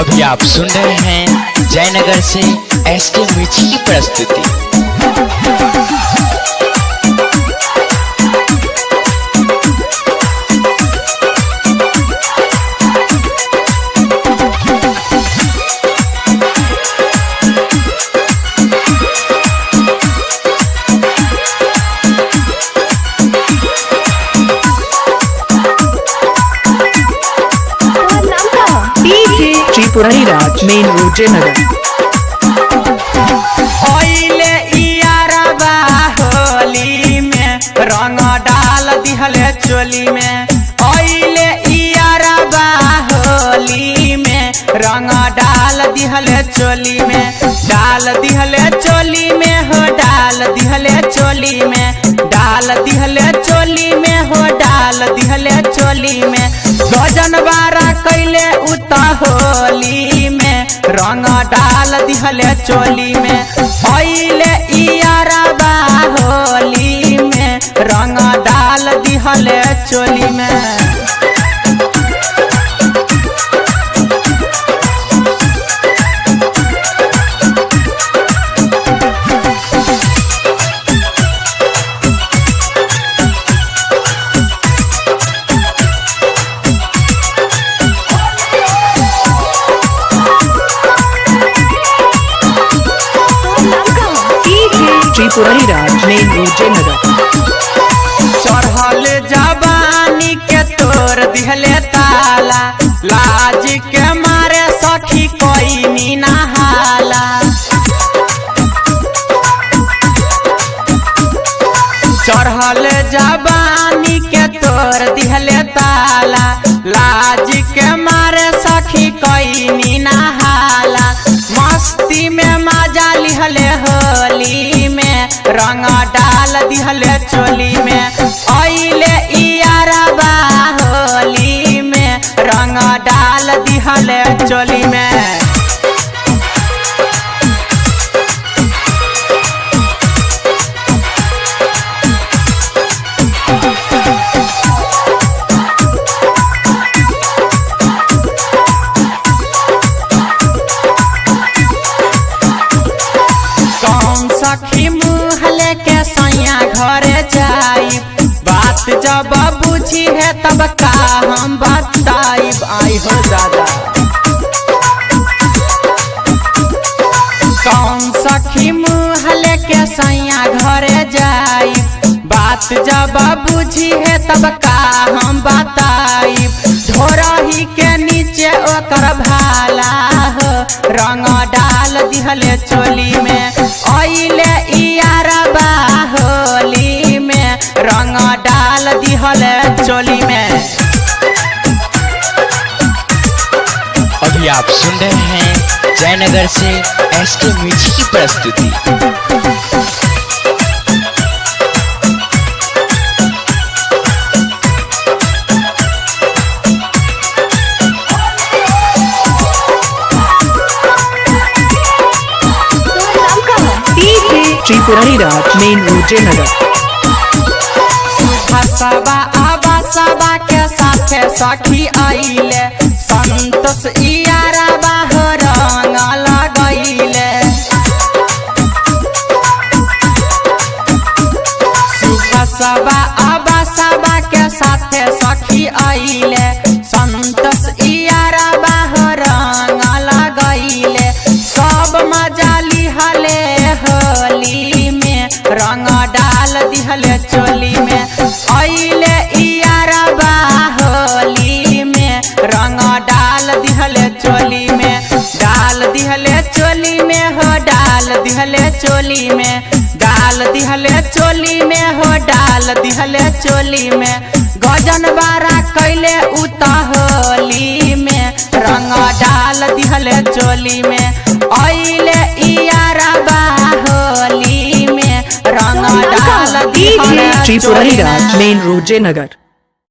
अभी आप सुन रहे हैं जयनगर से एस के मिर्ची की प्रस्तुति। Tripurari Raj main road Jaynagar. ओइले इयारबा होली में रंग डाल दिहले चोली में। ओइले इयारबा होली में रंग डाल दिहले चोली में। डाल दिहले चोली में हो डाल दिहले चोली में। डाल दिहले चोली में हो डाल दिहले चोली में। गजन बारा कैले उत होली में रंग डाल दिहले चोली में। ओइले इयारबा होली में रंग डाल दिहले चोली में। Tripurari Raj main road Jaynagar. चढ़ल जवानी के तोर दिहले ताला, लाज के मारे सखी कोई नी नहाला। चढ़ल जवानी के तोर दिहले ताला, लाज के मारे सखी कोई नी नहाला। मस्ती में मजा लिहले होली में रंग डाल दिहले चोली में। ओइले इयारबा होली में रंग डाल दिहले चोली में। कौन सखी मुँह लेके सैया घरे जाई, बात जब बुझी है तब का हम बताइब। आई हो दादा। कौन सखी मुँह लेके सैया घरे जाई, बात जब बुझी है तब का हम बताइब। ढोरही के नीचे ओकर भाला हो रंग डाल दिहले चोली में। ओइले इयारबा होली में रंग डाल दिहले चोली में। अभी आप सुन रहे हैं जयनगर से एस के मिर्ची की प्रस्तुति। Tripurari Raj main road Jaynagar. हसबा आबासबा के साथे सखी आइले, संतोष इयारबा हो रंग लगैले। सुखसबा आबासबा के साथे सखी आइले, संतोष इयारबा हो रंग लगैले। सब मजा लिहले होली में रंग डाल दिहले चोली में। ओइले इयारबा होली में रंग डाल दिहले चोली में। डाल दिहले चोली में हो डाल दिहले चोली में। डाल दिहले चोली में हो डाल दिहले चोली में। गजन बारा कैले उत होली में रंग डाल दिहले चोली में। ओइले इयारबा होली में रंग डाल दिहले Tripurari Raj main road Jaynagar.